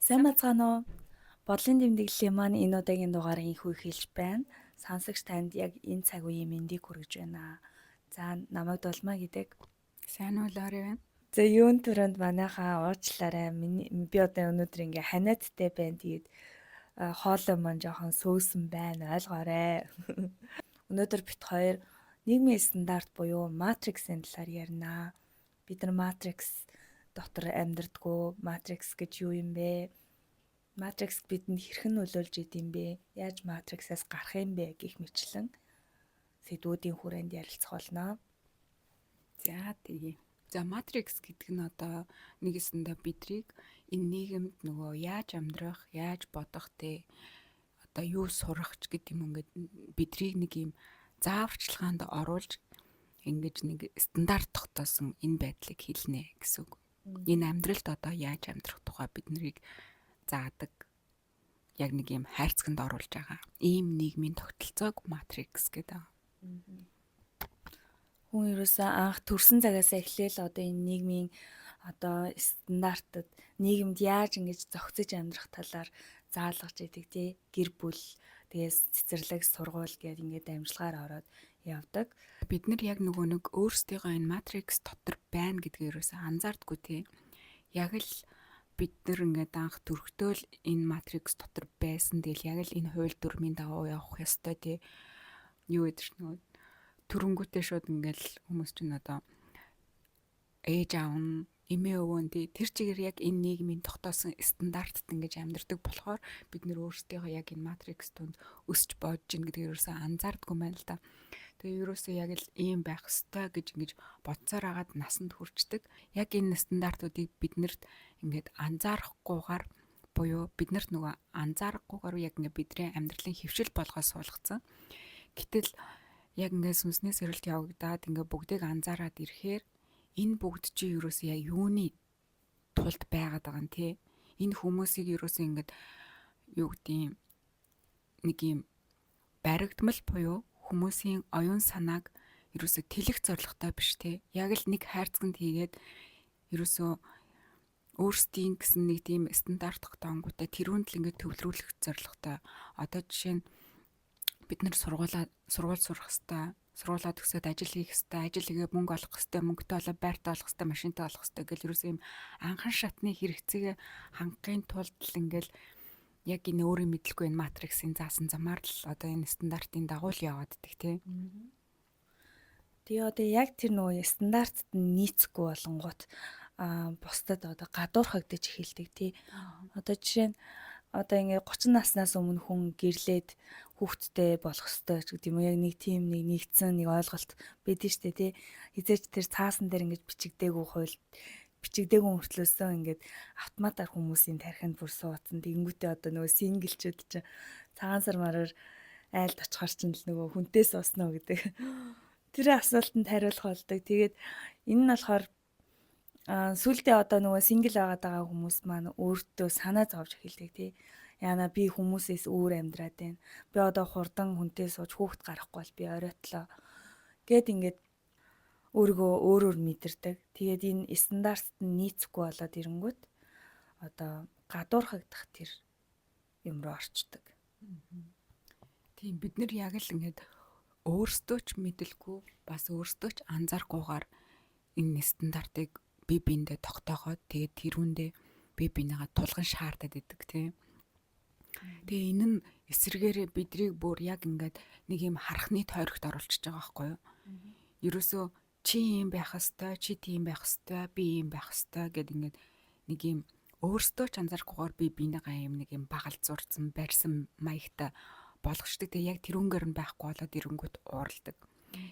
Сайн бацгаана уу? Бодлын тэмдэглэлийн маань энэ удаагийн дугаар инхүү эхэлж байна. Сонсогч танд яг энэ цаг үеийн мэндийг хүргэж байна. За, намайг Дулмаа гэдэг. Сайн уу, Лори байна. За, юун түрүүнд манайхаа уучлаарай. Миний би одоо өнөөдөр ингээ ханиадтай байна. Тэгээд хоолой маань жоохон сөөсөн байна. Ойлгоорой. Өнөөдөр бит хоёр нийгмийн стандарт буюу матриксийн талаар ярина. Бид нар матрикс дотор амьдардгүү. Матрикс гэж юу юм бэ? Матрикс бидэнд хэрхэн нөлөөлж идэм бэ? Яаж матриксаас гарах юм бэ гэх мэтлэн сэдвүүдийн хүрээнд ярилцах болно. За, тэгье. За, матрикс гэдэг нь одоо нэгэсэндээ бидрийг энэ нийгэмд нөгөө яаж амьдрах, яаж бодох те, одоо юу сурах ч гэдэг юм, ингээд бидрийг нэг юм зааварчилгаанд оруулж ингэж нэг стандарт тогтоосон энэ байдлыг хэлнэ гэсэн үг. Энэ амьдралд одоо яаж амьдрах тухай бид нарыг заадаг, яг нэг юм хайрцагт оруулж байгаа. Ийм нийгмийн тогтолцоог матрикс гэдэг. Хүн ерөөсөө анх төрсэн цагаас эхлээл одоо энэ нийгмийн одоо стандартад, нийгэмд яаж ингэж зохицож амьдрах талаар заалгаж идэг тий, гэр бүл, тэгээс цэцэрлэг, сургууль гэдэг ингээд дамжлагаар ороод явдаг. Бид нар яг нөгөө нэг өөрсдийгөө энэ матрикс дотор байна гэдгийг ерөөсөө анзаардаггүй тий. Яг л бид нар ингээд анх төрөхдөө л энэ матрикс дотор байсан. Тэгэл яг л энэ хууль дүрмийн дагуу явах ёстой тий. Юу гэдэг чинь нөгөө төрөнгүүтээ шууд ингээл хүмүүс чинь одоо ээж аав нь, эмээ өвөө нь тий, тэр чигээр яг энэ нийгмийн тогтоосон стандартад ингэж амьдардаг болохоор бид нэр өөрсдийгөө яг энэ матрикс тунд өсч бодож ин гэдгийг ерөөсөө анзаардаггүй юм байна л да. Тэгээ ерөөсөө яг л ийм байх ёстой гэж ингэж бодсоор агаад насанд хүрчдэг. Яг энэ стандартуудыг биднэрт ингээд анзаарахгүйгээр буюу биднэрт нөгөө анзаарахгүйгээр яг ингээд бидний амьдралын хөвшил болгоо суулгацсан. Гэтэл яг ингээд сүнсний сэрэлт явагдаад ингээд бүгдийг анзаараад ирэхээр энэ бүгд чи ерөөсөө яг юуны тулд байгаад байгаа юм те. Энэ хүмүүсийг ерөөсөө ингээд юу гэдгийг нэг юм баригдмал буюу хүмүүсийн оюун санааг ерөөсөө тэлэх зорилготой биш те. Яг л нэг хайрцагт хийгээд ерөөсөө өөрсдийн гэсэн нэг тийм стандарт тогтоонгуудаа тэрүүнд л ингээд төвлөрүүлэх зорилготой. Одоо жишээ нь бид нар сургууль сурах хэвээр, сургуулаа төгсөөд ажил хийх хэвээр, ажил хийгээ мөнгө олох хэвээр, мөнгөтэй болоо байртай болох хэвээр, машинтай болох хэвээр гэл ерөөсөө юм анхан шатны хэрэгцээгээ хангахын тулд л ингээл яг энэ өөрийн мэдлгүй энэ матриксын заасан замаар л одоо энэ стандартын дагуу л яваад идэх тий. Тэгээ одоо яг тэр нөгөө стандартад нь нийцэхгүй болонгууд бусдад одоо гадуурхагдаж эхэлдэг тий. Одоо жишээ нь одоо ингээ 30 наснаас өмнө хүн гэрлээд хүүхэдтэй болох ёстой ч гэдэг юм уу, яг нэг тийм нэг нэгдсэн нэг ойлголт байдэн штэ тий. Хизээч тэр цаасан дээр ингэж бичигдээгүй, хууль бичигдээгүй мөртлөөсөө ингээд автоматар хүмүүсийн тархинд бүр суудсан. Тэгэнгүүтээ одоо нөгөө single чүүд чинь цагаан сар мараар айлд очихор чинь л нөгөө хүнтэй сууснаа гэдэг тэр асуултанд хариулах болдог. Тэгээд энэ нь болохоор сүүлдээ одоо нөгөө single байгаад байгаа хүмүүс маань өөртөө санаа зовж эхэлдэг тий. Яна би хүмүүсээс өөр амьдраад байна. Би одоо хурдан хүнтэй сууж хүүхэд гарахгүй бол би оройтлоо. Гэт ингээд өөрийгөө өөрөөр мэдэрдэг. Тэгээд энэ стандартад нь нийцэхгүй болоод ирэнгүүт одоо гадуурхагдах тэр юм руу орчдөг. Тийм, бид нар яг л ингээд өөрсдөө ч мэдлгүй, бас өөрсдөө ч анзаарахгүйгээр энэ стандартыг бие биендээ тогтоогоод, тэгээд тэрүүндээ бие биенийгээ тулган шаардаад идэг тийм. Тэгээ энэ нь эсрэгээрээ бидрийг бүр яг ингээд нэг юм харахны тойрогт оруулчихж байгаа байхгүй юу? Ерөөсөө чи ийм байх хэвээр, чи тийм байх хэвээр, би ийм байх хэвээр гэд ингээд нэг юм өөрсдөө ч анзаарахгүйгээр бие биенийгээ юм нэг юм багалзуурсан, барьсан маягтай болгочдөг. Тэгээ яг тэрүүнгээр нь байхгүй болоод ирэнгүүт ууралдаг.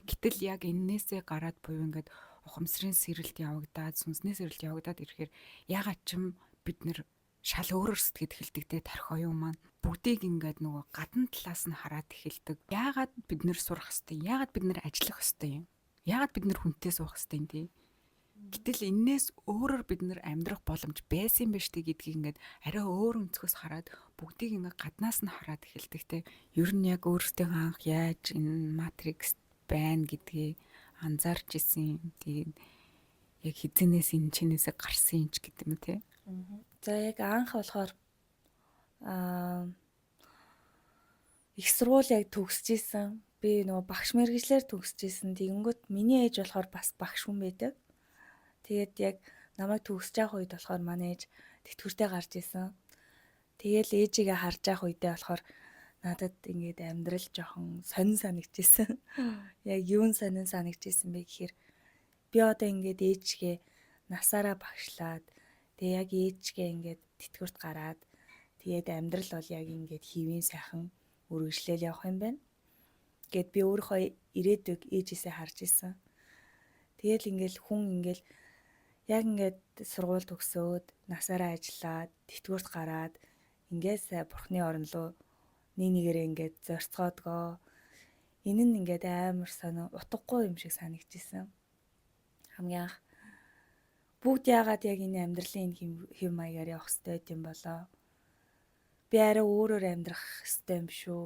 Гэтэл яг эннээсээ гараад буюу ингээд ухамсарын сэрэлт явагдаад, сүнсний сэрэлт явагдаад ирэхээр ягаад ч юм бид нэр шал өөрөөр сэтгэд эхэлдэг те, тархи оюун маань бүгдийг ингээд нөгөө гадна талаас нь хараад эхэлдэг. Яагаад бид нэр сурах хэвтэй? Яагаад бид нэр ажиллах хэвтэй юм? Яагаад бид нэр хүнтэй суух хэвтэй юм те? Гэтэл энээс өөрөөр бид нэр амьдрах боломж байсан юм байна штэ гэдгийг ингээд арай өөр өнцгөөс хараад бүгдийг ингээд гаднаас нь хараад эхэлдэг те. Ер нь яг өөрсдөө анх яаж энэ матрикс байна гэдгийг анзаарч исэн юм. Тэгээд яг хизэнээс энэ чинээсээ гарсан юм ч гэдэг юм те. За, яг анх болохоор Их сургууль яг төгсөж исэн. Би нөгөө багш мэргэжлээр төгсөж исэн. Тэгэнгүүт миний ээж болохоор бас багш хүн байдаг. Тэгээд яг намайг төгсөж явах үед болохоор манай ээж тэтгэвртэй гарч исэн. Тэгээл ээжигээ харж явах үедээ болохоор надад ингээд амьдрал жоохон сонин санагдчихсэн. Яг юун сонин санагдчихсэн бэ гэхээр би одоо ингээд ээжгээ насаараа багшлаад, тэгээ яг ээжгээ ингээд тэтгэврт гараад, тэгээд амьдрал бол яг ингээд хэвийн сайхан үргэлжлээл явах юм байна гэд би өөрийнхөө ирээдүйг ээжээсээ харж исэн. Тэгээл ингээл хүн ингээл яг ингээд сургууль төгсөөд, насаараа ажиллаад, тэтгэврт гараад, ингээд бурхны орон руу нэг нэгээрээ ингээд зорьцоодгоо. Энэ нь ингээд амар сонио, утгагүй юм шиг санагдчихсан. Хамгийн анх бүгд яагаад яг энэ амьдралын энэ хэв маягаар явах хэрэгтэй юм болоо? Би арай өөрөөр амьдрах хэрэгтэй юм шүү.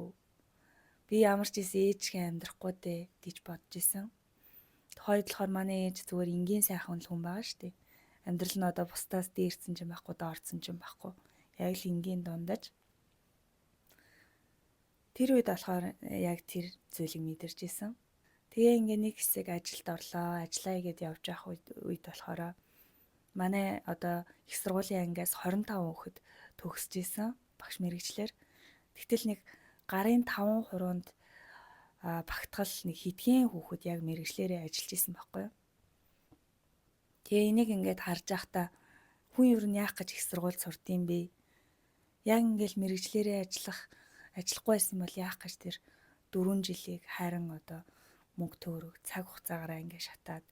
Би ямар ч ийс ээжгээ амьдрахгүй дээ гэж бодож исэн. Тухайд болохоор манай ээж зүгээр энгийн сайхан л хүн байгаа шүү дээ. Амьдрал нь одоо бусдаас дээрсэн ч юм байхгүй, доордсон ч юм байхгүй. Яг л энгийн дундаж. Тэр үед болохоор яг тэр зүйлийг мэдэрч исэн. Тэгээ ингээ нэг хэсэг ажилд орлоо. Ажиллая гэд явж явах үед болохоор манай одоо их сургуулийн ангиас 25 хүүхэд төгсөж исэн багш мэргэжлээр. Тэгтэл нэг гарын 5 хуруунд багтгал нэг хэдхэн хүүхэд яг мэргэжлээрээ ажиллаж исэн байхгүй юу. Тэгээ энийг ингээд харж байхдаа хүн ер нь яах гэж их сургууль сурдсан бэ? Яг ингээл мэргэжлээрээ ажиллахгүй байсан бол яах гэж тэр 4 жилийг харин одоо мөнгө төгрөг цаг хугацаагаараа ингээд шатаад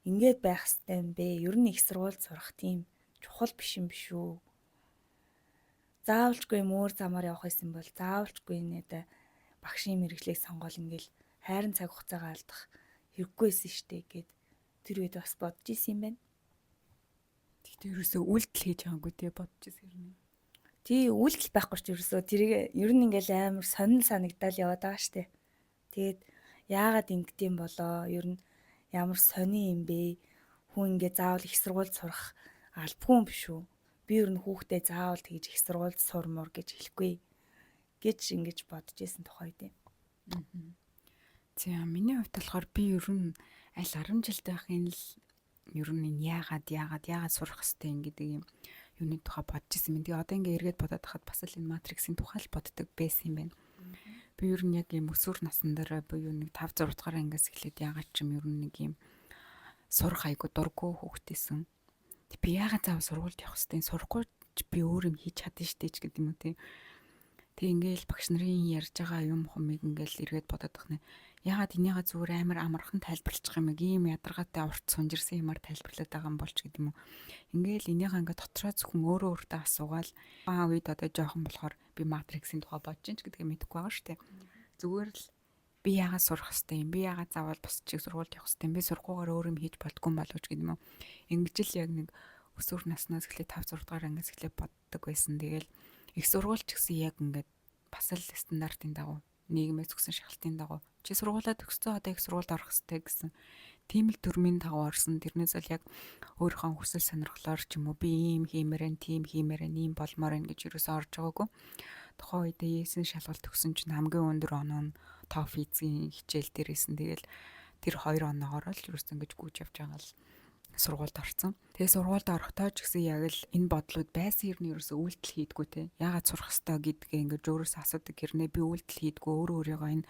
ингээд байх хэвээр юм бэ? Ер нь их сургуульд сурах тийм чухал биш юм биш үү? Заавалчгүй юм өөр замаар явах байсан бол заавалчгүй нэ багшийн мэргэжлийг сонгоол ингээл хайрын цаг хугацаагаа алдах хэрэггүй байсан штэ гэд тэр үед бас бодож исэн юм байна. Тэгтээ ерөөсөө үйлдэл хийж байгаагүй те, бодож исэн юм. Тий, үйлдэл байхгүй ч ерөөсөө тэрийг ер нь ингээл амар сонин санагдаал яваад байгаа штэ. Тэгээд яагаад ингэдэм болоо? Ер нь ямар сони юм бэ? Хүн ингээ заавал их сургуульд сурах албагүй юм биш үү? Би ер нь хүүхдээ заавал тэгж их сургуульд сурмуур гэж хэлэхгүй гэж ингэж бодож исэн тухай үед юм. За, миний хувьд болохоор би ер нь аль 10 жилд байхын л ер нь энэ яагаад яагаад яагаад сурах хэвтэй юм гэдэг юм юуны тухай бодож исэн юм. Тэгээ одоо ингээ эргээд бодоод хахад бас л энэ матриксын тухай л боддог байсан юм байна. Би ер нь яг ийм өсвөр насн дээр буюу нэг 5 6 дугаар ангиас эхлээд яагаад ч юм ер нь нэг ийм сурах айгу дурггүй хүүхдээсэн. Би яагаад заавал сургуульд явах хэвтэй, сурахгүй ч би өөр юм хийж чадна штэ ч гэдэг юм уу те. Тэг ингээл багш нарын ярьж байгаа юм хумыг ингээл эргээд бодоод тахна. Яагаад энийгээ зүгээр амар амархан тайлбарлах юм ийм ядаргаатай урт сунжирсан юмар тайлбарлаад байгаа юм болч гэдэг юм уу. Ингээл энийгээ ингээд дотроо зөвхөн өөрөө өөртөө асуугаал аа үед одоо жоохон болохоор би матриксын тухай бодож ин ч гэдгийг мэдэхгүй байгаа шүү дээ. Зүгээр л би яагаад сурах хэвтэй юм, би яагаад заавал бус чиг сургуульд явах хэвтэй юм, би сурахгүйгээр өөр юм хийж болдгүй юм болов ч гэдэг юм уу. Ингэж л яг нэг өсвөр наснаас эхлээд 5 6 дугаар ангиас эхлээд боддог байсан. Тэгэл их сургууль ч гэсэн яг ингээд бас л стандартын дагуу, нийгмээс өгсөн шахалтын дагуу чи сургуулаа төгссөн, одоо их сургуульд орох хэрэгтэй гэсэн тийм л төрмийн дагуу орсон. Тэрнээс бол яг өөрийнхөө хүсэл сонирхлоор ч юм уу би ийм хиймээр, тийм хиймээр, ийм болмоор байна гэж юусоо орж байгаагүй. Тухайн үед ЕС-ийн шалгалт төгсөн чинь хамгийн өндөр оноо нь тоо физикийн хичээл дээр исэн. Тэгэл тэр хоёр оноогоор л юусэн ингэж гүйж явж байгаа л сургуульд орсон. Тэгээ сургуульд орохдоо ч гэсэн яг л энэ бодлууд байсан, юм ерөөсөө үйлдэл хийдгүү те. Яагаад сурах ёстой гэдгээ ингээд өөрөөсөө асуудаг хэрнээ би үйлдэл хийдгүү, өөрөө өөрийгөө энэ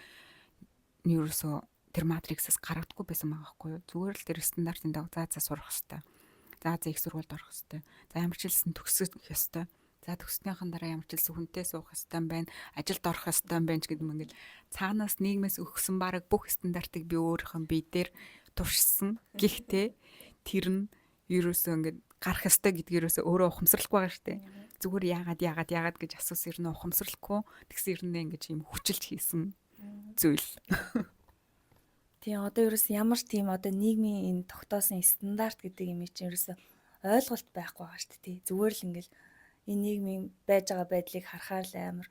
ерөөсөө тэр матриксаас гаргадаггүй байсан байгаа байхгүй юу. Зүгээр л тэр стандартын дагуу за за сурах ёстой. За за их сургуульд орох ёстой. За ямар ч хэлсэн төгсөх ёстой. За төгснөхийн дараа ямар ч хэлсэн хүнтэй суух ёстой юм байна. Ажилд орох ёстой юм байна ч гэдэг юм, ингээл цаанаас нийгмээс өгсөн бараг бүх стандартыг би өөрийнхөө бие дээр туршсан. Гэхдээ тэр нь ерөөсөө ингээд гарах ёстой гэдгийг ерөөсөө өөрөө ухамсарлахгүй байгаа шүү дээ. Зүгээр яагаад яагаад яагаад гэж асуусан ер нь ухамсарлахгүй, тэгсэн ер нь ингэж юм хүчилж хийсэн зүйл. Тийм, одоо ерөөс ямар ч тийм одоо нийгмийн энэ тогтоосон стандарт гэдэг юм чинь ерөөсөө ойлголт байхгүй байгаа шүү дээ. Зүгээр л ингээл энэ нийгмийн байж байгаа байдлыг харахаар л амар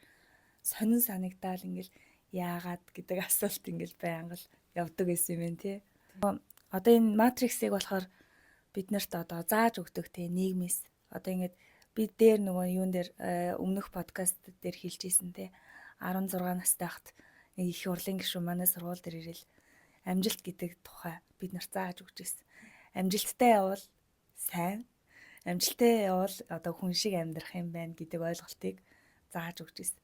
сонин санагдаал ингээл яагаад гэдэг асуулт ингээл байнга л явдаг байсан юм байна тий. Одоо энэ матриксыг болохоор бид нарт одоо зааж өгдөг те, нийгмээс. Одоо ингээд би дээр нөгөө юун дээр өмнөх подкаст дээр хэлж ийсэн те. 16 настай хат нэг их хурлын гишүүн манай сургууль дээр ирээл амжилт гэдэг тухай бид нар зааж өгч ирсэн. Амжилттай явбал сайн, амжилттай явбал одоо хүн шиг амьдрах юм байна гэдэг ойлголтыг зааж өгч ирсэн.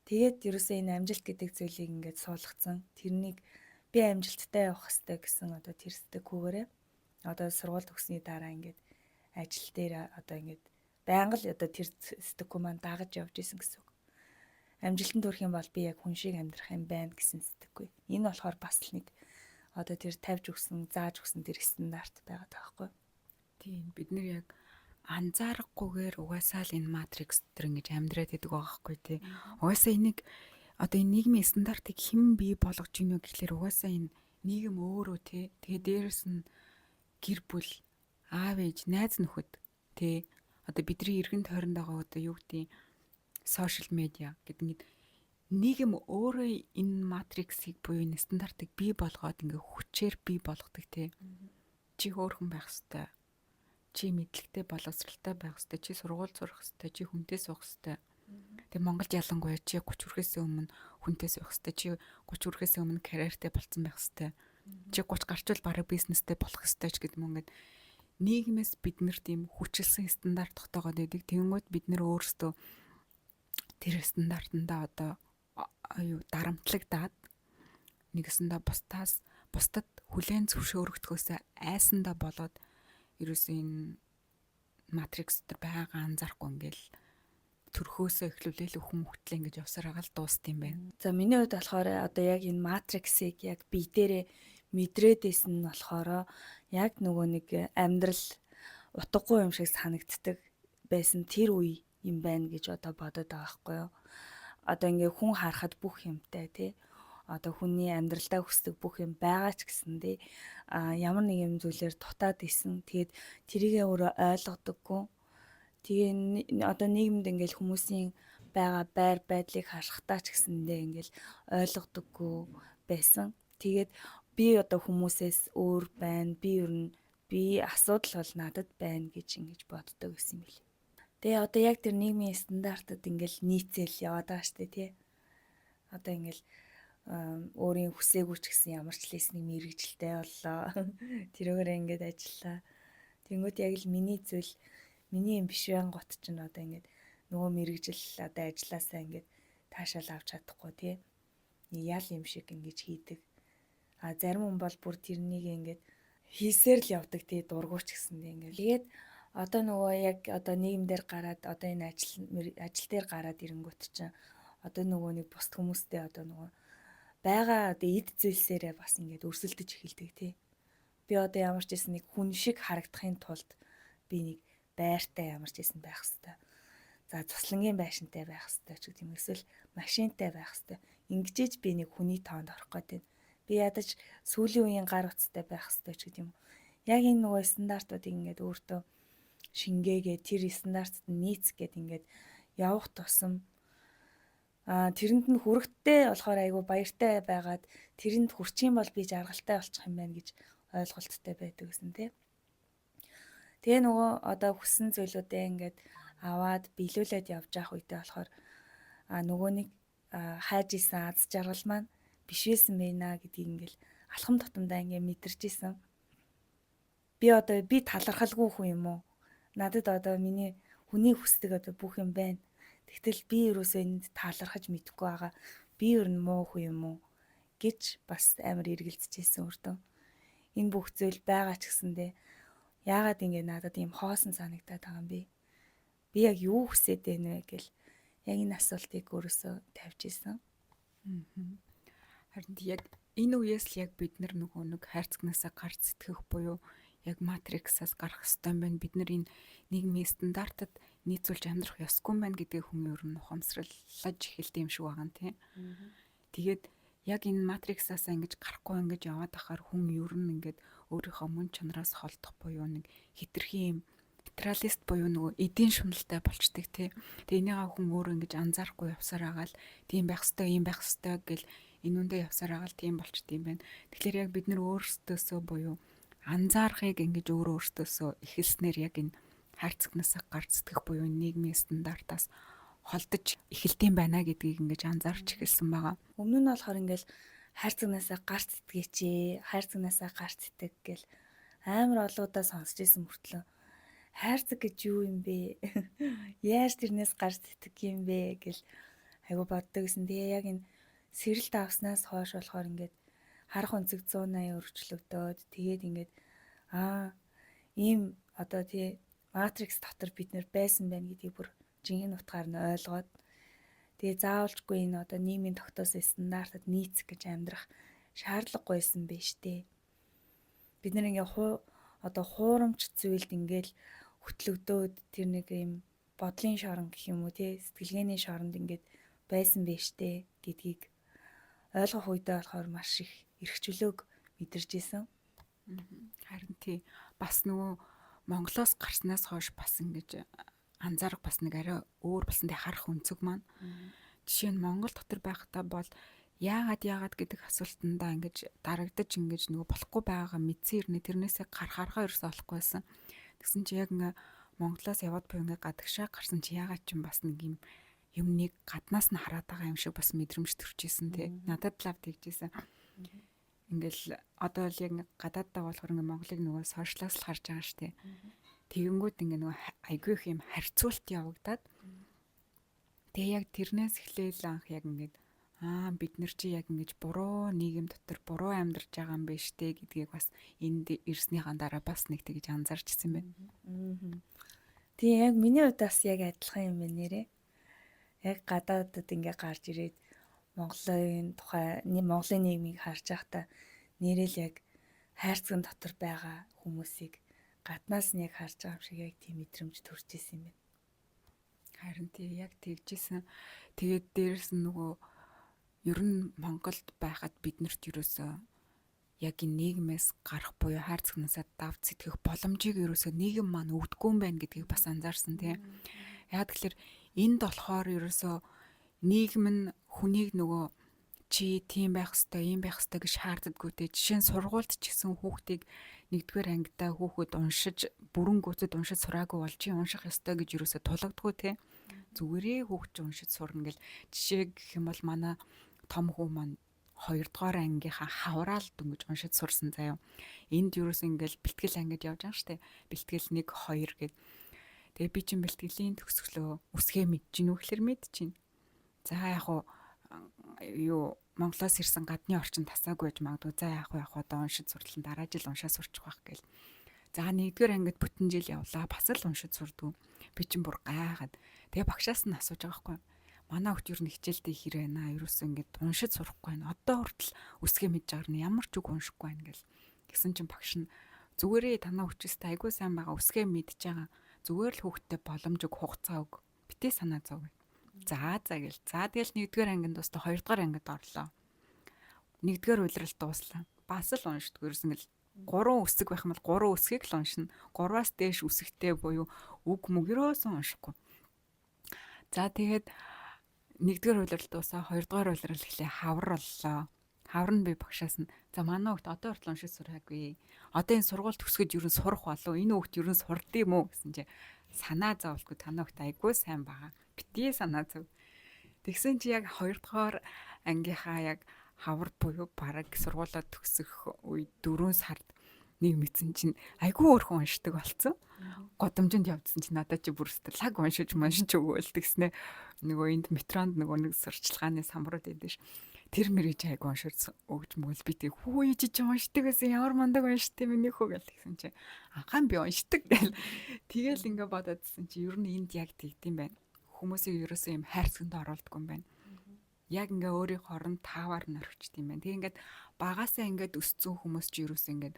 Тэгээд ерөөсөө энэ амжилт гэдэг зүйлийг ингээд суулгацсан. Тэрнийг би амжилттай явах хэрэгтэй гэсэн одоо тэр сэтгэхүйгээрээ одоо сургууль төгссөний дараа ингээд ажил дээр одоо ингээд байнга л одоо тэр сэтгэхүй маань дагаж явж исэн гэсэн үг. Амжилтанд хүрэх юм бол би яг хүн шиг амьдрах юм байна гэсэн сэтгэхүй. Энэ болохоор бас л нэг одоо тэр тавьж өгсөн, зааж өгсөн тэр стандарт байгаа таахгүй. Тийм, бид нэр яг анзаарахгүйгээр угаасаа л энэ матрикс дээр ингэж амьдраад идэг байгаа байхгүй тий. Угаасаа энийг одоо энэ нийгмийн стандартыг хэн бий болгож ийнө гэхлээр угаасаа энэ нийгэм өөрөө тий. Тэгээ дээрэс нь гэр бүл, аав ээж, найз нөхөд тий. Одоо бидний эргэн тойронд байгаа одоо юу гэдгийг сошиал медиа гэдэг ингээд нийгэм өөрөө энэ матриксыг буюу энэ стандартыг бий болгоод ингээ хүчээр бий болгодог тий. Чи хөөрхөн байх хэвээр, чи мэдлэгтэй, боловсралтай байх хэвээр, чи сургууль сурах хэвээр, чи хүнтэй суух хэвээр. Тэгээ Монголд ялангуяа чи 30 хүрэхээс өмнө хүнтэй суух хэвээр, чи 30 хүрэхээс өмнө карьертэй болцсон байх хэвээр. Чи 30 гарчвал бараг бизнестэй болох хэвээр ч гэдэг юм ингээд нийгмээс бид нар тийм хүчилсэн стандарт тогтоогоод байдаг. Тэнгүүд бид нар өөрсдөө тэр стандартандаа одоо юу дарамтлагдаад нэгэсэндээ бусдад хүлээн зөвшөөрөгдөхөөс айсандаа болоод ерөөсөө энэ матрикс дотор байгаа анзаарахгүй ингээл төрхөөсөө эхлүүлээл хүн хөтлөө ингэж явсаар байгаа л дуустсан юм байна. За миний хувьд болохоор одоо яг энэ матриксыг яг бие дээрээ мэдрээд исэн нь болохоор яг нөгөө нэг амьдрал утгагүй юм шиг санагддаг байсан тэр үе юм байна гэж одоо бодод байгаа байхгүй юу. Одоо ингээ хүн харахад бүх юмтай тий, одоо хүний амьдралдаа хүсдэг бүх юм байгаа ч гэсэндээ ямар нэг юм зүйлээр дутаад исэн. Тэгээд тэрийгээ өөрөө ойлгодоггүй. Тэгээ одоо нийгэмд ингээл хүмүүсийн байгаа байр байдлыг харахтаа ч гэсэндээ ингээл ойлгодоггүй байсан. Тэгээд би одоо хүмүүсээс өөр байна. Би ер нь би асуудал бол надад байна гэж ингэж боддог гэсэн юм билээ. Тэгээ одоо яг тэр нийгмийн стандартад ингээл нийцэл яваад байгаа штэ тий. Одоо ингээл өөрийн хүсээгүй ч гэсэн ямар ч лээс нэг мэрэгжилтэй боллоо. Тэрөөрөө ингээд ажиллаа. Тэнгүүд яг л миний зүйл миний юм биш байнгут чинь одоо ингээд нөгөө мэрэгжил одоо ажилласаа ингээд таашаал авч чадахгүй тий. Ял юм шиг ингэж хийдэг. А зарим хүн бол бүр тэрнийг ингээд хийсээр л явдаг тий, дургуйч гэсэндээ ингээд. Тэгээд одоо нөгөө яг одоо нийгэмдэр гараад одоо энэ ажил дээр гараад ирэнгүүт чинь одоо нөгөө нэг бусд хүмүүстэй одоо нөгөө байгаа одоо эд зүйлсээрээ бас ингээд өрсөлдөж эхэлдэг тий. Би одоо ямар ч байсан нэг хүн шиг харагдахын тулд би нэг байртай ямар ч байсан байх хэвээр. За цуслангийн байшинтай байх хэвээр ч гэдэг юм, эсвэл машинтай байх хэвээр. Ингэжээж би нэг хүний тоонд орох гээд байна. Би ядаж сүүлийн үеийн гар утастай байх хэвээр ч гэдэг юм. Яг энэ нөгөө стандартуудыг ингээд өөртөө шингээгээ тэр стандартад нийцэх гээд ингээд явах тусам тэрэнд нь хүрэхтэй болохоор айгүй баяртай байгаад тэрэнд хүрчих юм бол би жаргалтай болчих юм байна гэж ойлголттой байдаг гэсэн тий. Тэгээ нөгөө одоо хүссэн зүйлүүдээ ингээд аваад биелүүлээд явж явах үедээ болохоор нөгөө нэг хайж исэн аз жаргал маань биш байсан байна гэдгийг ингээл алхам тутамдаа ингээд мэдэрч исэн. Би одоо би талархалгүй хүн юм уу? Надад одоо миний хүний хүсдэг одоо бүх юм байна. Тэгтэл би ерөөсөө энд талархаж мэдэхгүй байгаа. Би ер нь муу хүн юм уу гэж бас амар эргэлзэж өөртөө. Энэ бүх зүйл байгаа ч гэсэндээ яагаад ингэ надад ийм хоосон санагдаад байгаа юм бэ? Би яг юу хүсээд байна вэ гэл яг энэ асуултыг өөрөөсөө тавьж исэн. Харин яг энэ үеэс л яг бид нар нөгөө нэг хайрцагнаасаа гарч сэтгэх буюу яг матриксаас гарах ёстой юм байна. Бид нар энэ нийгмийн стандартад нийцүүлж амьдрах ёсгүй юм байна гэдгийг хүн ер нь ухамсарлаж эхэлдэг юм шиг байгаа юм тий. Тэгээд яг энэ матриксаас ингэж гарахгүй ингэж яваад ахаар хүн ер нь ингээд өөрийнхөө мөн чанараас холдох буюу нэг хитрхи юм материалист буюу нөгөө эдийн шуналтай болчдөг тий. Тэгээ энийгээ хүн өөрөө ингэж анзаарахгүй явсаар агаал тийм байх ёстой, ийм байх ёстой гэл энэ үндэ явсаар агаал тийм болчд юм байна. Тэгэхээр яг бид нар өөрсдөөсөө буюу анзаарахыг ингэж өөрөө өөртөөсөө эхэлснээр яг энэ хайрцагнасаа гарч сэтгэх буюу нийгмийн стандартаас холдож эхэлдэм байна гэдгийг ингэж анзаарч эхэлсэн байгаа. Өмнө нь болохоор ингээл хайрцагнаасаа гарц сэтгэгээч ээ, хайрцагнаасаа гарц сэтгэг гэл амар олоудаа сонсч исэн мөртлөө хайрцаг гэж юу юм бэ? Яаж тэрнээс гарч сэтгэх юм бэ гэл айгу боддог гэсэн. Тэгээ яг энэ сэрэлт авснаас хойш болохоор ингээд харах өнцөг 180 өрчлөгдөөд тэгээд ингээд ийм одоо тий матрикс дотор бид нэр байсан байна гэдгийг бүр жинхэнэ утгаар нь ойлгоод тэгээ заавалжгүй энэ одоо нийгмийн тогтоосон стандартад нийцэх гэж амьдрах шаардлагагүй байсан байж тээ. Бид нар ингээ одоо хуурамч зүйлд ингээл хөтлөгдөөд тэр нэг юм бодлын шорон гэх юм уу тий сэтгэлгээний шоронд ингээд байсан байж тээ гэдгийг ойлгох үедээ болохоор маш их эрх чөлөөг мэдэрч исэн. Харин тий бас нөгөө Монголоос гарснаас хойш бас ингэж анзаарах бас нэг арай өөр болсон тий харах өнцөг маань. Жишээ нь Монгол дотор байхдаа бол яагаад гэдэг асуултандаа ингэж дарагдаж ингэж нөгөө болохгүй байгаагаа мэдсэн ирнэ тэрнээсээ гарахаараа ерөөсөө олохгүй байсан. Тэгсэн чи яг ингээ Монголоос яваад буй ингээ гадагшаа гарсан чи яагаад ч юм бас нэг юм юмныг гаднаас нь хараад байгаа юм шиг бас мэдрэмж төрчихсэн тий. Надад лав тэгжсэн. Ингээл одоо л яг гадааддаа болохоор ингээ Монголыг нөгөө сошиалаас л харж байгаа штэ. Тэгэнгүүт ингээ нөгөө айгүй их юм харьцуулт явагдаад тэгээ яг тэрнээс эхлээл анх яг ингээд бид нар чи яг ингэж буруу нийгэм дотор буруу амьдарч байгаа юм биш үү гэдгийг бас энд ирснийхаа дараа бас нэг тэгж анзаарчихсан байна. Тийм яг миний хувьд бас яг адилхан юм байна нэрээ. Яг гадаадд ингээ гарч ирээд Монголын тухай Монголын нийгмийг харж байхдаа нэрэл яг хайрцагын дотор байгаа хүмүүсийг гаднаас нь яг харж байгаа юм шиг яг тийм мэдрэмж төрж исэн юм байна. Харин тий яг тэгжсэн. Тэгээд дээрэс нь нөгөө ер нь Монголд байхад биднэрт ерөөсөө яг энэ нийгмээс гарах буюу хайрцагнаасаа давж сэтгэх боломжийг ерөөсөө нийгэм маань өгдөггүй юм байна гэдгийг бас анзаарсан тий. Яг тэгэхээр энд болохоор ерөөсөө нийгэм нь хүнийг нөгөө чи тийм байх ёстой, ийм байх ёстой гэж шаарддаггүй те. Жишээ нь сургуульд ч гэсэн хүүхдийг нэгдүгээр ангидаа хүүхэд уншиж бүрэн гүйцэд уншиж сураагүй бол чи унших ёстой гэж ерөөсөө тулагдгүй те. Зүгээрээ хүүхд чи уншиж сурна гэл. Жишээ гэх юм бол манай том хүү маань 2 дугаар ангийнхаа хавраал дөнгөж уншиж сурсан заяа. Энд ерөөсөө ингээл бэлтгэл ангид явж байгаа штэ. Бэлтгэл 1 2 гэд. Тэгээ би чинь бэлтгэлийн төгсгөлөө үсгээ мэдэж гинүү гэхэлэр мэдчихээн. За яг уу юу Монголоос ирсэн гадны орчин тасаагүй байж магадгүй. За яг уу одоо уншиж сурлан дараа жил уншаа сурчих байх гээл. За нэгдүгээр ангид бүтэн жил явлаа. Бас л уншиж сурдгүй. Би чинь бүр гайхаад. Тэгээ багшаас нь асууж байгаа байхгүй. Манай хүүхд ер нь хичээлдээ хэр байна? Ерөөсөө ингээд уншиж сурахгүй байна. Одоо хүртэл үсгээ мэдж байгаа нь ямар ч үг уншихгүй байна гэл. Тэгсэн чинь багш нь зүгээрээ танаа хүчтэй айгүй сайн байгаа үсгээ мэдж байгаа. Зүгээр л хүүхдтэй боломж өг, хугацаа өг. Битээ санаа зов. За за гэл. За тэгэл нэгдүгээр ангид дуустаа хоёрдугаар ангид орлоо. Нэгдүгээр улирал дууслаа. Бас л уншдаггүй. Ерөөс ингээл 3 үсэг байх юм бол 3 үсгийг л уншина. 3-аас дээш үсэгтэй буюу үг мөг ерөөсөн уншихгүй. За тэгээд нэгдүгээр улирал дуусаа, хоёрдугаар улирал эхлээ хавар боллоо. Хавар нь би багшаас нь за манай хүүхд одоо хүртэл уншиж сураагүй. Одоо энэ сургууль төгсгöd ер нь сурах болов? Энэ хүүхд ер нь сурд юм уу гэсэн чи санаа зовлгүй танаа хүүхд айгүй сайн байгаа. Битгий санаа зов. Тэгсэн чи яг хоёрдугаар ангийнхаа яг хавар буюу бараг сургуулаа төгсөх үе 4 сард нэг мэдсэн чинь айгүй өөрхөн уншдаг болцсон. Годамжинд явдсан чинь надад чи бүр өстө лаг уншиж уншиж өгөөл тэгснэ. Нөгөө энд метронд нөгөө нэг сурчлагын самрууд байдаг ш. Тэр мэрэж айгүй уншиж өгч мөгөл би тэг хүү ижиж уншдаг гэсэн ямар мундаг уншдаг миний хүү гэл тэгсэн чи анхаан би уншдаг гэл. Тэгэл ингээ бодоодсэн чи ер нь энд яг тэгдэм байх. Хүмүүсийг ерөөсөө юм хайрцагт оруулдаггүй юм байна. Яг ингээ өөрийн хорон таавар нь орхичд юм байна. Тэгээ ингээд багасаа ингээд өсцөн хүмүүс чи ерөөсөө ингээд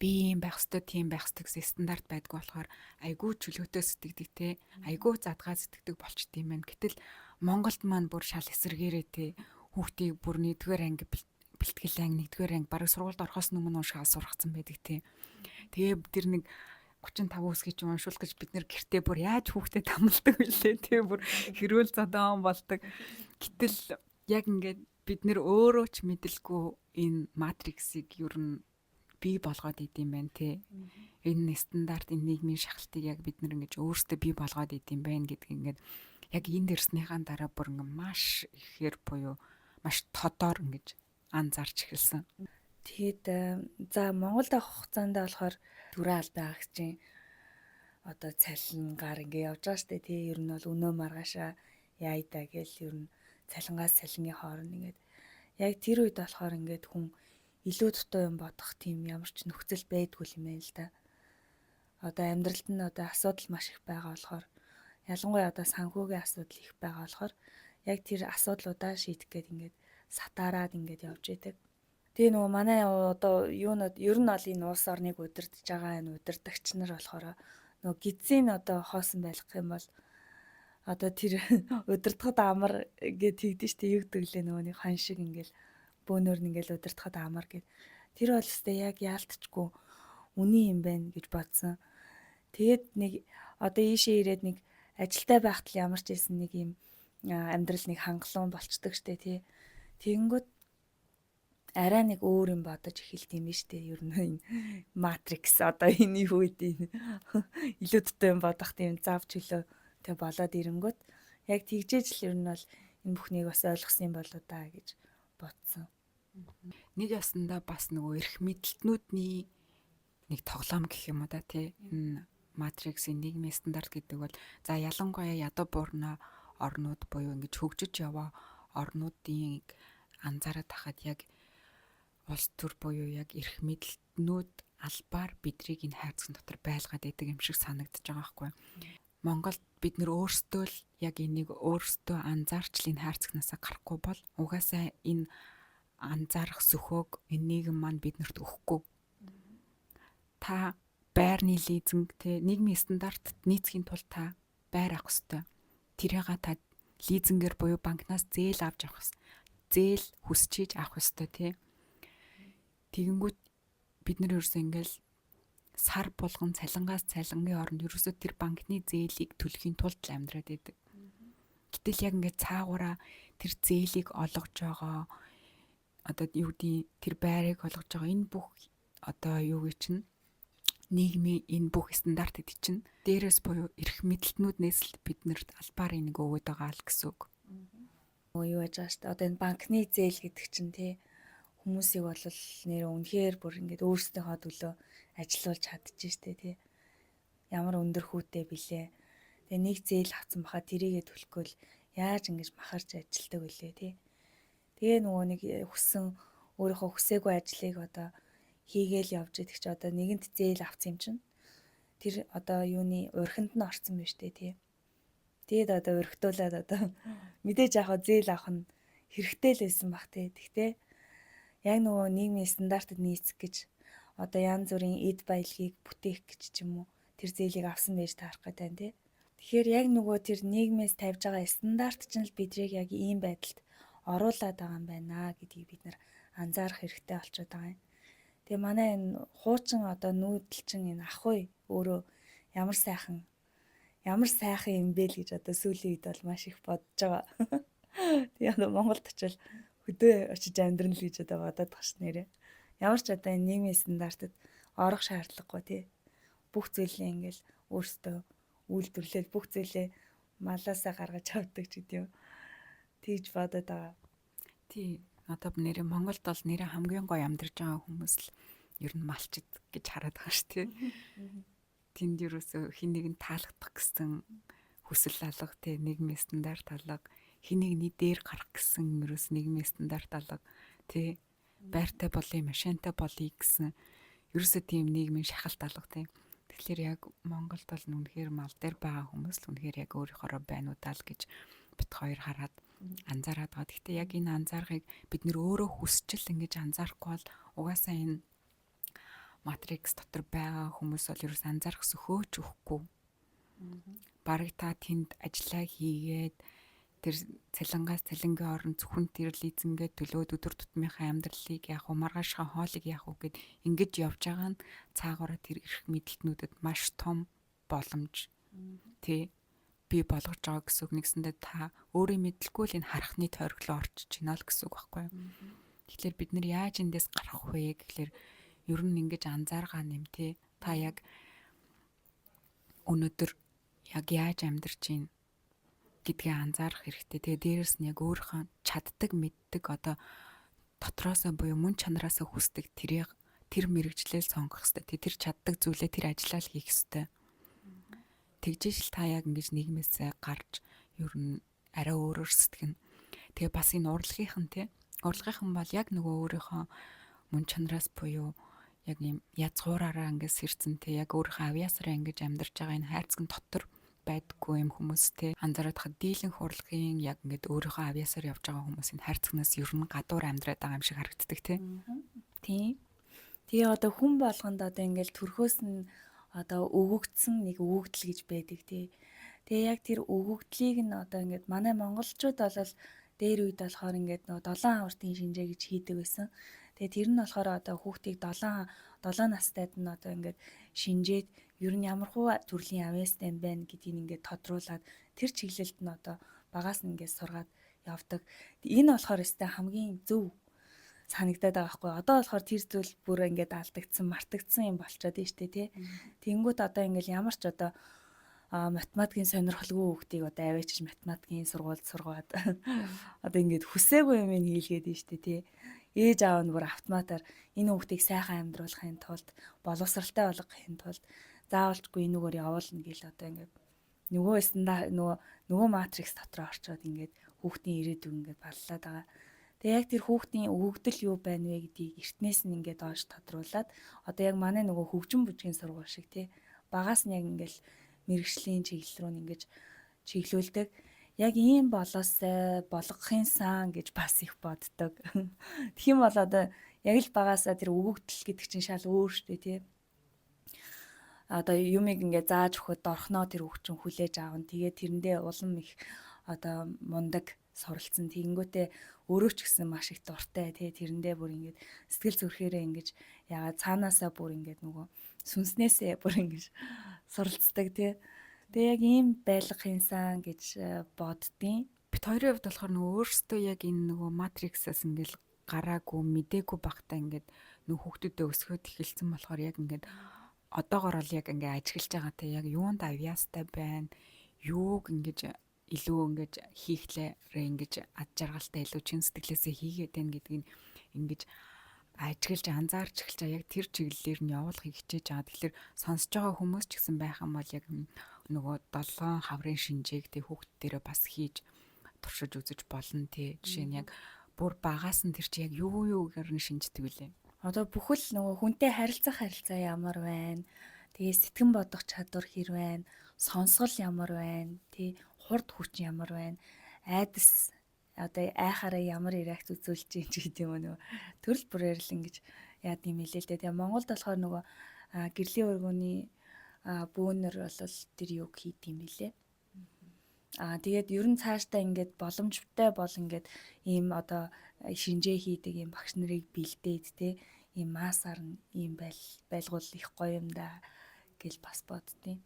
би юм байх ёстой, тийм байх ёстой гэсэн стандарт байдгүй болохоор айгүй чөлөөтэй сэтгэдэг те, айгүй задгаа сэтгэдэг болчт юм байна. Гэтэл Монголд маань бүр шал эсэргээрээ те, хүүхдийг бүр нэгдүгээр анги бэлтгэл анги, нэгдүгээр анги бараг сургуульд орохоос өмнө уншгаа сургацсан байдаг те. Тэгээ тэр нэг 35 үсгийг ч уншуулах гэж бид нэр гэртээ бүр яаж хүүхдэд тамалдаг вүлээ те, бүр хэрүүл зодоон болдог. Гэтэл яг ингээд бид нэр өөрөө ч мэдлгүй энэ матриксыг ер нь бий болгоод идэм байх те. Энэ стандарт, энэ нийгмийн шахалтыг яг бид нэр ингэж өөрсдөө бий болгоод идэм байх гэдг ингээд Яг энд ирснийхаа дараа бүр ингээ маш ихээр буюу маш тодоор ингэж анзаарч эхэлсэн. Тэгээд за Монголд авах хугацаанд болохоор түрээ албан агчийн одоо цалин гар ингээ явж байгаа штэ тий. Ер нь бол өнөө маргаашаа яая да гэл ер нь цалингаас цалингийн хооронд ингээд яг тэр үед болохоор ингээд хүн илүү дутуу юм бодох тийм ямар ч нөхцөл байдгүй юм байна л да. Одоо амьдралд нь одоо асуудал маш их байгаа болохоор, ялангуяа одоо санхүүгийн асуудал их байгаа болохоор яг тэр асуудлуудаа шийдэх гээд ингээд сатаарад ингээд явж идэг. Тэгээ нөгөө манай одоо юунод ер нь бол энэ улс орныг удирдах байгаа энэ удирдагч нар болохоор нөгөө гидсийн одоо хоосон байлгах юм бол одоо тэр удирдахад амар гэд тэгдэж штэ, юу гэдэг лээ, нөгөө нэг хон шиг ингээл бөөнөр нь ингээл удирдахад амар гэд. Тэр бол өстэй яг яалтчгүй үний юм байна гэж бодсон. Тэгээд нэг одоо ийшээ ирээд нэг ажилтай байхад л ямар ч байсан нэг юм амьдрал нэг хангалуун болчдөг штэ тий. Тэгэнгүүт арай нэг өөр юм бодож эхэлт юм биш үү? Ер нь энэ матрикс одоо энэ юу гэдэг илүү дутуу юм бодох тийм зав чөлөө тэг болоод ирэнгүүт яг тэгжээж л ер нь бол энэ бүхнийг бас ойлгосон юм болоо да гэж бодсон. Нэг ясандаа бас нөгөө эрх мэдэлтнүүдний нэг тоглоом гэх юм уу да тий. Энэ матриксийн нийгмийн стандарт гэдэг бол за ялангуяа ядуу буурна орнууд буюу ингэж хөгжиж яваа орнуудын анзаараад тахад яг улс төр буюу яг эрх мэдэлтнүүд албаар бидрийг энэ хайрцагт дотор байлгаад идэг юм шиг санагдаж байгаа байхгүй. Монголд бид нэр өөрсдөө л яг энийг өөрсдөө анзаарч л энэ хайрцагнаасаа гарахгүй бол угаасаа энэ анзаарах сөхөөг энэ нийгэм маань биднэрт өгөхгүй. Та байрны лизинг те нийгмийн стандартад нийцхийн тулд та байр авах ёстой. Тэрийг та лизингээр буюу банкнаас зээл авч авах зээл хүсчиж авах ёстой те. Тэгэнгүүт бид нар ерөөсөө ингээл сар болгон цалингаас цалингийн оронд ерөөсөө тэр банкны зээлийг төлөхийн тулд л амьдраад байдаг. Гэтэл яг ингээд цаагаараа тэр зээлийг олгож байгаа, одоо юу гэдгийг, тэр байрыг олгож байгаа энэ бүх одоо юу гэж чинь нийгмийн энэ бүх стандарт гэдэг чинь дээрээс буюу эрх мэдэлтнүүднээс л биднэрт албаар энийг өгөөд байгаа л гэсэн үг. Юу яаж байгаа шүү дээ. Одоо энэ банкны зээл гэдэг чинь тий хүмүүсийг бол нэр үнэхээр бүр ингээд өөрсдийнхөө төлөө ажилуулж чадчих штэ тий. Ямар өндөр хүүтэй билээ. Тэгээ нэг зээл авсан баха тэрийгэ төлөхгүй л яаж ингэж махарч ажилтдаг вүлээ тий. Тэгээ нөгөө нэг хүссэн өөрийнхөө хүсээгүй ажлыг одоо хийгээл явж идэх чи одоо нэгэнт зээл авсан юм чинь тэр одоо юуны урхинд нь орсон байна штэ тий. Тэгээд одоо урхтуулаад одоо мэдээж яг зээл авах нь хэрэгтэй л байсан бах тий. Тэгтээ яг нөгөө нийгмийн стандартад нийцэх гэж одоо янз бүрийн эд баялагийг бүтээх гэж ч юм уу тэр зээлийг авсан байж таарах гэдэг тий. Тэгэхээр яг нөгөө тэр нийгмээс тавьж байгаа стандарт чинь л бидрийг яг ийм байдалд оруулаад байгаа юм байна гэдгийг бид нар анзаарах хэрэгтэй болчиход байгаа юм. Тэгээ манай энэ хуучин одоо нүүдэлчин энэ ах уу өөрөө ямар сайхан ямар сайхан юм бэ л гэж одоо сүүлийн үед бол маш их бодож байгаа. Тэгээ одоо Монголд очивол хөдөө очиж амьдрна л гэж одоо бодоод байгаа ш нэрээ. Ямар ч одоо энэ нийгмийн стандартад орох шаардлагагүй тий. Бүх зүйлээ ингээл өөртөө үйлдвэрлээд бүх зүйлээ малаасаа гаргаж авдаг ч гэдэг юм. Тэгж бодоод байгаа. Тий. Одоо нэрээ Монголд бол нэрээ хамгийн гоё амьдарч байгаа хүмүүс л ер нь малчд гэж хараад байгаа шүү тий. Тэнд ерөөсөө хин нэгэн таалагдах гэсэн хүсэл алга тий, нийгмийн стандарт алга, хин нэгний дээр гарах гэсэн ерөөс нийгмийн стандарт алга тий, байртай болъё, машинтай болъё гэсэн ерөөсөө тийм нийгмийн шахалт алга тий. Тэгэхээр яг Монголд бол үнэхээр мал дээр байгаа хүмүүс л үнэхээр яг өөрийнхоороо байна уу даа л гэж бит хоёр хараад анзаараад байгаа. Гэхдээ яг энэ анзааргыг бид нэр өөрөө хүсчил ингэж анзаарахгүй бол угаасаа энэ матрикс дотор байгаа хүмүүс бол ерөөс анзаарах сөхөөч өгөхгүй. Бараг та тэнд ажиллаа хийгээд тэр цалингаас цалингийн орон зөвхөн тэр лизингээ төлөөд өдөр тутмынхаа амьдралыг яах вэ, маргаашхаа хоолыг яах вэ гэд ингэж явж байгаа нь цаагаараа тэр эрх мэдэлтнүүдэд маш том боломж тий бий болгож байгаа гэсэн үг. Нэгсэндээ та өөрийн мэдлгүй л энэ харахны тойроглоо орчиж байна л гэсэн үг байхгүй юу. Тэгэхээр бид нар яаж эндээс гарах вэ гэхлээр ер нь ингэж анзааргаа нэм тий. Та яг өнөөдөр яг яаж амьдарч байна? Гэдгээ анзаарах хэрэгтэй. Тэгээ дээрэс нь яг өөрийнхөө чаддаг, мэддэг, одоо дотроосоо буюу мөн чанараасаа хүсдэг тэрийг, тэр мэргэжлээ сонгох хэрэгтэй. Тэр чаддаг зүйлээ, тэр ажлаа л хийх хэрэгтэй. Тэгжээж л та яг ингэж нийгмээсээ гарч ер нь арай өөрөөр сэтгэнэ. Тэгээ бас энэ урлагийнхан, тий. Урлагийнхан бол яг нөгөө өөрийнхөө мөн чанараас буюу яг юм язгуураараа ингэж сэрцэн, тий, яг өөрийнхөө авьяасаараа ингэж амьдарч байгаа энэ хайрцагын дотор байдггүй юм хүмүүстэй анзаараад хад дийлэнх урлагийн яг ингээд өөрийнхөө авьяасаар явж байгаа хүмүүс энэ хайрцагнаас ер нь гадуур амьдраад байгаа юм шиг харагддаг, тий. Тийм. Тэгээ одоо хүн болгонд одоо ингээл төрхөөс нь одоо өгөгдсөн нэг өгөгдөл гэж байдаг, тий. Тэгээ яг тэр өгөгдлийг нь одоо ингээд манай монголчууд бол дээр үед болохоор ингээд нөгөө долоон хавртын шинжээ гэж хийдэг байсан. Тэгээ тэр нь болохоор одоо хүүхдийг 7 7 настайд нь одоо ингээд шинжээд ер нь ямар хуу төрлийн авьяастай юм байна гэдгийг ингээд тодруулаад тэр чиглэлд нь одоо багаас нь ингээд сургаад явдаг. Энэ болохоор өстэй хамгийн зөв санагдаад байгаа байхгүй. Одоо болохоор тэр зүйл бүр ингээд алдагдсан, мартагдсан юм болчоод нь штэ, тий. Тэнгүүт одоо ингээд ямар ч одоо математикийн сонирхолгүй хүүхдийг одоо аваачиж математикийн сургуульд сургаад одоо ингээд хүсээгүй юм хийлгээд нь штэ, тий. Ээж аав нь бүр автоматар энэ хүүхдийг сайхан амьдруулахын тулд, боловсралтай болгохын тулд заавалчгүй энүүгээр явуулна гэл одоо ингээд нөгөө стандарт, нөгөө матрикс дотор орчоод ингээд хүүхдийн ирээдүг ингээд баллаад байгаа. Тэгээ яг тэр хүүхдийн өгөгдөл юу байна вэ гэдгийг эртнээс нь ингээд доош тодруулаад одоо яг манай нөгөө хөгжин бүжгийн сургууль шиг, тий, багаас нь яг ингээд мэрэгжлийн чиглэл рүү ингэж чиглүүлдэг. Яг ийм болоосай болгохын сан гэж бас их боддог. Тэгэх юм бол одоо яг л багаасаа тэр өгөгдөл гэдэг чинь шал өөр шүү дээ, тий. Одоо юмыг ингээ зааж өгөхөд дорхноо тэр үг чинь хүлээж аавна. Тэгээ тэрэндээ улам их одоо мундаг суралцсан. Тэгэнгүүтээ өөрөө ч гэсэн маш их дуртай, тий, тэрэндээ бүр ингээд сэтгэл зүрхээрээ ингэж ягаад цаанаасаа бүр ингээд нөгөө сүнснээсээ бүр ингэж суралцдаг, тий. Тэгээ яг ийм байлгахын сан гэж боддیں۔ Бит хоёрын хувьд болохоор нөгөө өөрсдөө яг энэ нөгөө матриксаас ингээл гараагүй, мдээгүй багтаа ингээд нөгөө хүүхдүүдэд өсгөөд эхэлсэн болохоор яг ингээд одоогор бол яг ингээ ажиглаж байгаа, те, яг юунд авьяастай байна, юуг ингэж илүү ингэж хийхлээрээ ингэж ад жаргалтай, илүү чин сэтгэлээсээ хийгээд байна гэдгийг ингэж ажиглаж анзаарч эхэлж байгаа. Яг тэр чиглэлээр нь явуулахыг хичээж байгаа. Тэгэхээр сонсож байгаа хүмүүс ч гэсэн байх юм бол яг нөгөө долоон хаврын шинжээг тэг хүүхд дээрээ бас хийж туршиж үзэж болно, тий. Жишээ нь яг бүр багаас нь тэр чи яг юу юугаар нь шинждэг вүлээ? Одоо бүхэл нөгөө хүнтэй харилцах харилцаа ямар байна? Тэгээ сэтгэн бодох чадвар хэр байна? Сонсгол ямар байна? Тий, хурд хүч ямар байна? Айдас одоо айхаараа ямар реакц үзүүлж чинь ч гэдэг юм уу, нөгөө төрөл бүрээр л ингэж яад юм хэлээ л дээ. Тэгээ Монголд болохоор нөгөө гэрлийн өргөний бөөнөр бол тэр юг хийд юм билээ. Тэгээд ер нь цаашдаа ингээд боломжтой бол ингээд ийм одоо шинжээ хийдэг ийм багш нарыг бэлдээд, те, ийм маасаар нь ийм байлгуул их гоё юм да гэл бас боддیں۔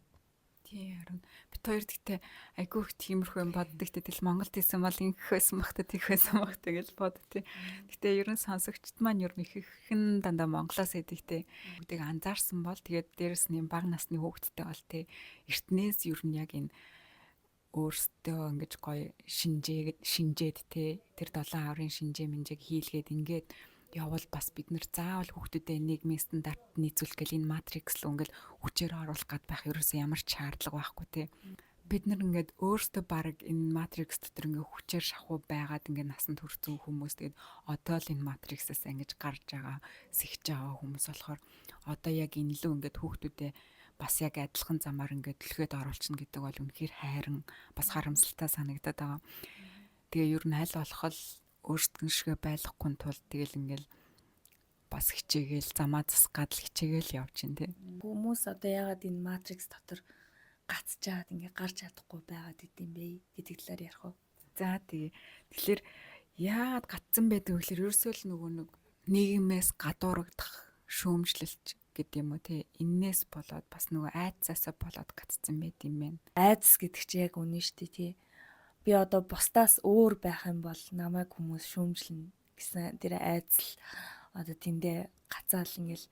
Тий, харин бит хоёр гэхдээ айгүй их тиймэрхүү юм боддог. Тэгэл Монголд исэн бол ингэх байсан бах та, тэгэх байсан бах та гэж бод, тий. Гэтэ ер нь сонсогчд маань ер нь их ихэн дандаа Монголоос идэг, тий. Бүгдийг анзаарсан бол тэгээд дээрэс нь бага насны хүүхэдтэй бол, тий, эртнээс ер нь яг энэ өөртөө ингэж гоё шинжээд, тий, тэр долоон аврын шинжээ минжээг хийлгээд ингээд явбал бас бид нэр заавал хүүхдүүдэд нийгмийн стандарт нийцүүлэх гэл энэ матрикс руу ингээл хүчээр оруулах гад байх ерөөсөө ямар ч шаардлага байхгүй, тий. Бид нар ингээд өөрсдөө баг энэ матрикс дотор ингээд хүчээр шахуу байгаад ингээд насанд хүрсэн хүмүүс, тэгээд одоо л энэ матриксаас ингэж гарч байгаа, сэгч байгаа хүмүүс болохоор одоо яг энэ лүү ингээд хүүхдүүдэд бас яг адилхан замаар ингээд түлхээд оруулчихна гэдэг бол үнэхээр хайран бас харамсалтай санагдаад байгаа. Тэгээ ер нь аль болох л өөрсдөн шигэ байлгахгүй тулд тэгэл ингээл бас хичээгээл замаа засах гад л хичээгээл явж чинь, тий. Хүмүүс одоо яагаад энэ матрикс дотор гацчаад ингээ гарч чадахгүй байгаад идэм бэ гэдэг талаар ярих уу? За, тэгээ. Тэгэхээр яагаад гацсан байдаг вэ гэхээр ерөөсөө л нөгөө нэг нийгмээс гадуургадах шүүмжлэлч гэдэг юм уу, тий. Эннээс болоод бас нөгөө айдсаасаа болоод гацсан байт юм байна. Айдас гэдэг чи яг үнэн шүү дээ, тий. Би одоо бусдаас өөр байх юм бол намайг хүмүүс шүүмжлэнэ гэсэн тэр айдас л одоо тэндээ гацаал ингээл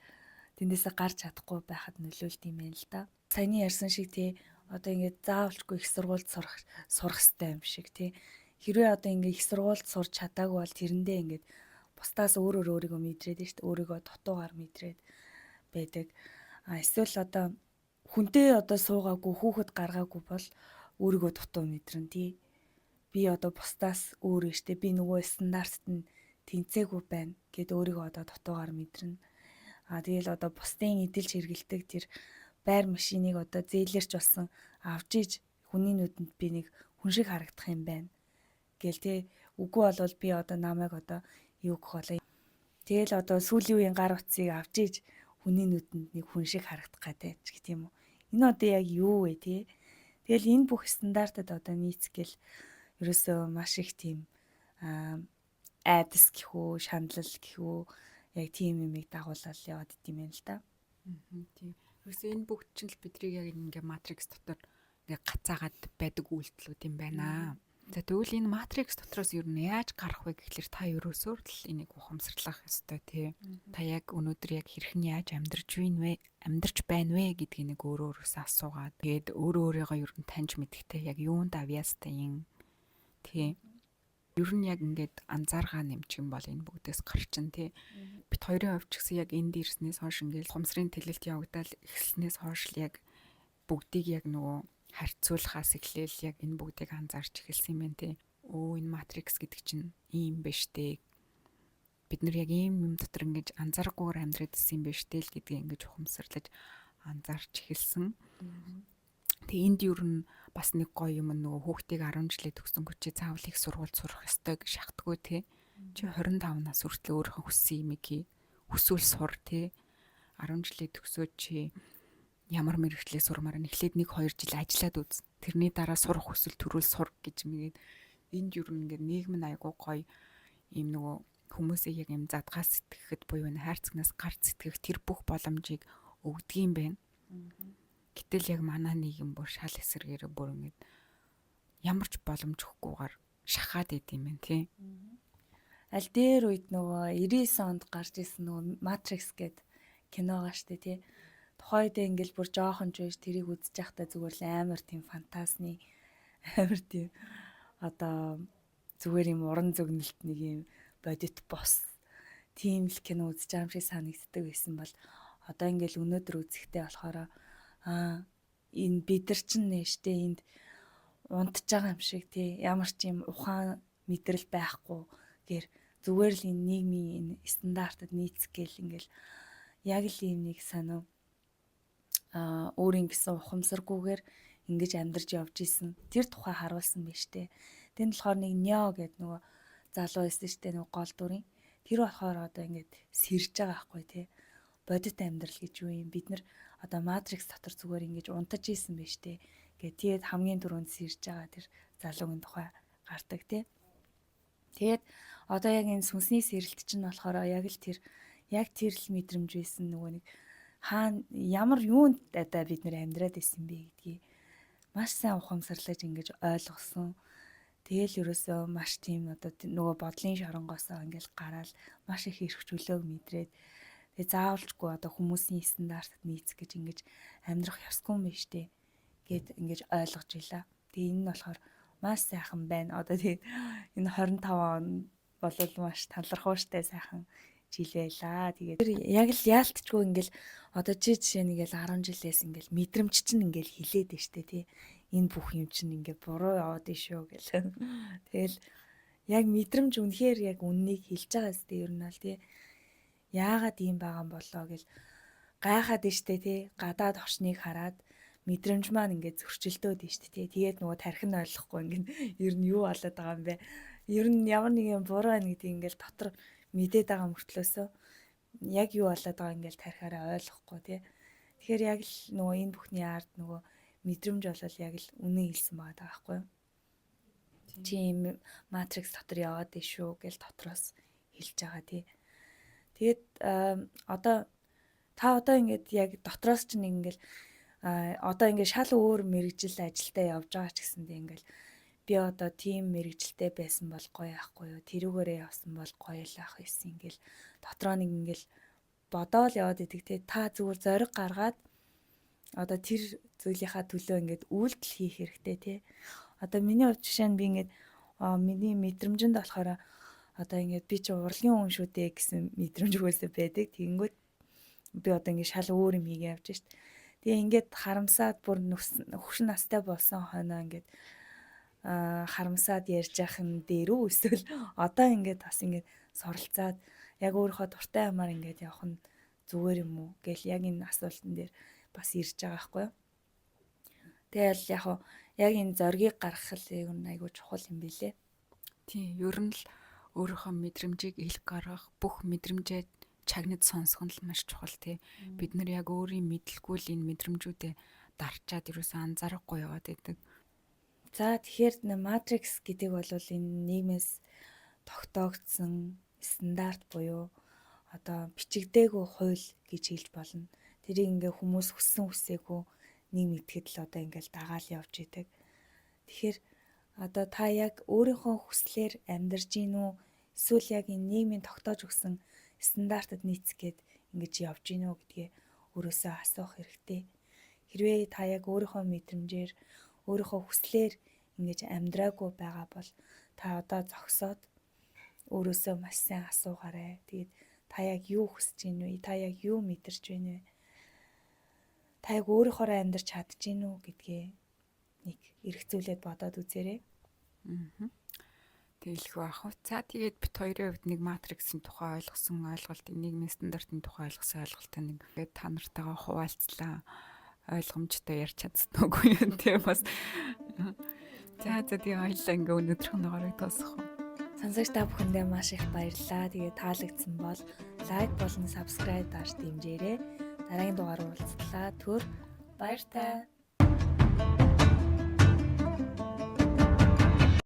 тэндээсээ гарч чадахгүй байхад нөлөөлт юм байна л да. Саяны ярьсан шиг, тий, Одоо ингээд заавалчгүй их сургуульд сурах хэрэгтэй юм шиг тий. Хэрвээ одоо ингээд их сургуульд сурч чадаагүй бол тэрэндээ ингээд бусдаас өөрөөр өөрийгөө мэдрээд шүү дээ. Өөрийгөө дутуугаар мэдрээд байдаг. А эсвэл одоо хүнтэй одоо суугаагүй, хүүхэд гаргаагүй бол өөрийгөө дутуу мэдрэн тий. Би одоо бусдаас өөр штэ, би нөгөө стандартт нь тэнцээгүй байна гэд өөрийгөө одоо дутуугаар мэдрэнэ. А тэгэл одоо бусдын эдэлж хэргэлдэг тэр байр машиныг одоо зээлэрч болсон авч иж хүний нүдэнд би нэг хүн шиг харагдах юм байна гэл тий. Үгүй болвол би одоо намайг одоо юу гэх болоо. Тэгэл одоо сүүлийн үеийн гар утсыг авч иж хүний нүдэнд нэг хүн шиг харагдах гэдэг ч гэх юм уу. Энэ одоо яг юу вэ тий? Тэгэл энэ бүх стандартад одоо нийцгэл ерөөсөө маш их тийм айдас гэх үү, шаналл гэх үү, яг тийм юмыг дагуулал яваад идэм юм л да. Тийм. Ерөөсөө энэ бүгд чинь л бидрийг яг ингээ матрикс дотор ингээ гацаагаад байдаг үйлдэлүүд юм байна. За тэгвэл энэ матрикс дотроос ер нь яаж гарах вэ гэхлээр та ерөөсөө л энийг ухамсарлах ёстой тий. Та яг өнөөдөр яг хэрхэн яаж амьдрч байна вэ? Амьдрч байна вэ гэдгийг нэг өөрөө өөрөөсөө асуугаад тэгээд өөрөө өөрийгөө ер нь таньж мэдэхтэй яг юунд авьяастай юм тий. Ер нь яг ингээд анзааргаа нэмчих юм бол энэ бүгдээс гарчин тий. Бит хоёрын хувьд ч гэсэн яг энд ирснээс хойш ингээд ухамсарын тэлэлт явагдал эхэлснээс хойш л яг бүгдийг яг нөгөө харьцуулахаас эхлээл яг энэ бүгдийг анзаарч эхэлсэн юм байна тий. Өө, энэ матрикс гэдэг чинь ийм биш дээ. Бид нар яг ийм юм дотор ингэж анзаарахгүйгээр амьдраад исэн юм биш дээ л гэдгийг ингэж ухамсарлаж анзаарч эхэлсэн. Тэгээ энд ер нь бас нэг гоё юм, нөгөө хүүхдийг 10 жилээ төгсөн чи заавал их сургуульд сурах ёстой гэж шахдаггүй тий. Чи 25 нас хүртэл өөрийнхөө хүссэн юмыг хий. Хүсвэл сур тий. 10 жилээ төгсөөд чи ямар мэргэжлээ сурмаар нь эхлээд 1 2 жил ажиллаад үз. Тэрний дараа сурах хүсвэл төрүүл сур гэж мэгээд энд ер нь ингээд нийгэм нь айгуу гоё ийм нөгөө хүмүүсийг яг юм задгаа сэтгэхэд буюу энэ хайрцагнаас гарц сэтгэх тэр бүх боломжийг өгдөг юм байна. Гэтэл яг манай нийгэм бүр шал эсэргээрээ бүр ингээд ямар ч боломж өгөхгүйгээр шахаад идэм юм тий. Аль дээр үед нөгөө 99 онд гарч исэн нөгөө Matrix гээд кино гаш тий. Тухайн үед ингээл бүр жоохон ч байж тэрийг үзэж байхдаа зүгээр л амар тийм фантазны, амар тийм одоо зүгээр юм уран зөгнөлт нэг юм бодит бос тийм л кино үзэж байгаа юм шиг санагддаг байсан бол одоо ингээл өнөөдөр үзэхдээ болохоор аа, энэ бид нар чинь нэ штэ энд унтж байгаа юм шиг тий, ямар ч юм ухаан мэдрэл байхгүй гэр зүгээр л энэ нийгмийн энэ стандартад нийцэх гээл ингээл яг л ийм нэг санаа өөрийн гэсэн ухамсаргүйгээр ингэж амьдарч явж исэн. Тэр тухай харуулсан байж тээ. Тэнд болохоор нэг Нео гэдэг нөгөө залуу байсан штэ, нөгөө гол дүрийн. Тэр болохоор одоо ингэж сэрж байгаа байхгүй тий. Бодит амьдрал гэж юу юм? Бид нар одоо матрикс дотор зүгээр ингэж унтаж исэн байж тээ. Гэ тэгээд хамгийн түрүүнд сэрж байгаа тэр залуугийн тухай гардаг тий. Тэгээд одоо яг энэ сүнсний сэрэлт чинь болохоор яг л тэр яг тэр л мэдрэмж байсан, нөгөө нэг хаана ямар юунд одоо бид нэр амьдраад исэн бэ гэдгийг маш сайн ухамсарлаж ингэж ойлгосон. Тэгэл ерөөсөө маш тийм одоо нөгөө бодлын шоронгоосоо ингээл гараал маш их эрх чөлөөг мэдрээд тэгээ заавалчгүй одоо хүмүүсийн стандартад нийцэх гэж ингэж амьдрах ёсгүй юм байна штэ гэд ингэж ойлгож илаа. Тэгээ энэ нь болохоор маш сайхан байна. Одоо тэгээд энэ 25 он болол маш талархууштай сайхан жил байлаа. Тэгээд тэр яг л яалтчгүй ингээл одоо чи жишээ нь ингээл 10 жилээс ингээл мэдрэмж чинь ингээл хилээд нь штэ тий. Энэ бүх юм чинь ингээ буруу яваад ин шүү гэл. Тэгэл яг мэдрэмж үнэхээр яг үннийг хэлж байгаа зү ер нь бол тий. Яагаад ийм байгаа юм болоо гэл гайхаад нь штэ тий. Гадаад орчныг хараад мэдрэмж маань ингээд зөрчилдөөд нь штэ тий. Тэгээд нөгөө тархин ойлгохгүй ингээд ер нь юу болоод байгаа юм бэ? Ер нь ямар нэг юм буруу байна гэдгийг ингээд дотор мэдээд байгаа мөртлөөсөө яг юу болоод байгаа ингээл тархиараа ойлгохгүй тий. Тэгэхээр яг л нөгөө энэ бүхний ард нөгөө мэдрэмж болол яг л үнэн хэлсэн байгаа даа байхгүй юу? Чи ийм матрикс дотор яваад ий шүү гэл дотроос хэлж байгаа тий. Тэгээд одоо та одоо ингээд яг дотроос чинь ингээл одоо ингээд шал өөр мэрэгжил ажилдаа явж байгаа ч гэсэндээ ингээл би одоо тийм мэрэгжилтэй байсан бол гоё яахгүй юу? Тэрүүгээрээ явсан бол гоё л ах байсан ингээл дотроо нэг ингээл бодоол яваад идэг те. Та зүгээр зориг гаргаад Одоо тэр зүйлийнхаа төлөө ингээд үйлдэл хийх хэрэгтэй тий. Одоо миний хувьд жишээ нь би ингээд миний мэдрэмжэнд болохоор одоо ингээд би чи урлагийн хүн шүү дээ гэсэн мэдрэмж угаасаа байдаг. Тэгэнгүүт би одоо ингээд шал өөр юм хийгээ явж шít. Тэгээ ингээд харамсаад бүр хөвшин настай болсон хойноо ингээд харамсаад ярьж явах нь дээр үү, эсвэл одоо ингээд бас ингээд суралцаад яг өөрийнхөө дуртай юмар ингээд явах нь зүгээр юм уу гэл яг энэ асуултан дээр бас ирж байгаа байхгүй юу. Тэгэл яг яг энэ зоригийг гаргах л ер нь айгүй чухал юм билэ. Тийм, ер нь л өөрийнхөө мэдрэмжийг ил гаргах, бүх мэдрэмжээ чагнад сонсох нь л маш чухал тий. Бид нар яг өөрийн мэдлгүй л энэ мэдрэмжүүдээ дарчаад ерөөсөө анзаарахгүй яваад байдаг. За, тэгэхээр Matrix гэдэг бол энэ нийгмээс тогтоогдсон стандарт буюу одоо бичигдээгүй хууль гэж хэлж болно. Тэрийг ингээ хүмүүс хүссэн хүсээгүй нэг мэдэхэд л одоо ингээл дагаал явж идэг. Тэгэхээр одоо та яг өөрийнхөө хүслээр амьдарч гин үү, эсвэл яг энэ нийгмийн тогтоож өгсөн стандартад нийцэх гээд ингэж явж гин үү гэдгээ өөрөөсөө асуух хэрэгтэй. Хэрвээ та яг өөрийнхөө мэдрэмжээр, өөрийнхөө хүслээр ингэж амьдраагүй байгаа бол та одоо зогсоод өөрөөсөө маш сайн асуугаарай. Тэгээд та яг юу хүсэж байна вэ? Та яг юу мэдэрч байна вэ? Та яг өөрийнхоороо амьдрч чадж гин үү гэдгээ нэг эргцүүлээд бодоод үзээрэй. Аа. Тэгэлгүй ах уу. За, тэгээд бит хоёрын хувьд нэг матриксын тухай ойлгосон ойлголт, нийгмийн стандартын тухай ойлгосон ойлголтоо нэг ингээд та нартайгаа хуваалцлаа. Ойлгомжтой ярьж чадсан уугүй юу те бас. За, тэгээ хоёлаа ингээ өнөөдрийн дугаарыг дуусгах уу. Сонсогч та бүхэндээ маш их баярлалаа. Тэгээ таалагдсан бол like болон subscribe дарж дэмжээрэй. Дараагийн дугаар уулзлаа. Түр баяртай.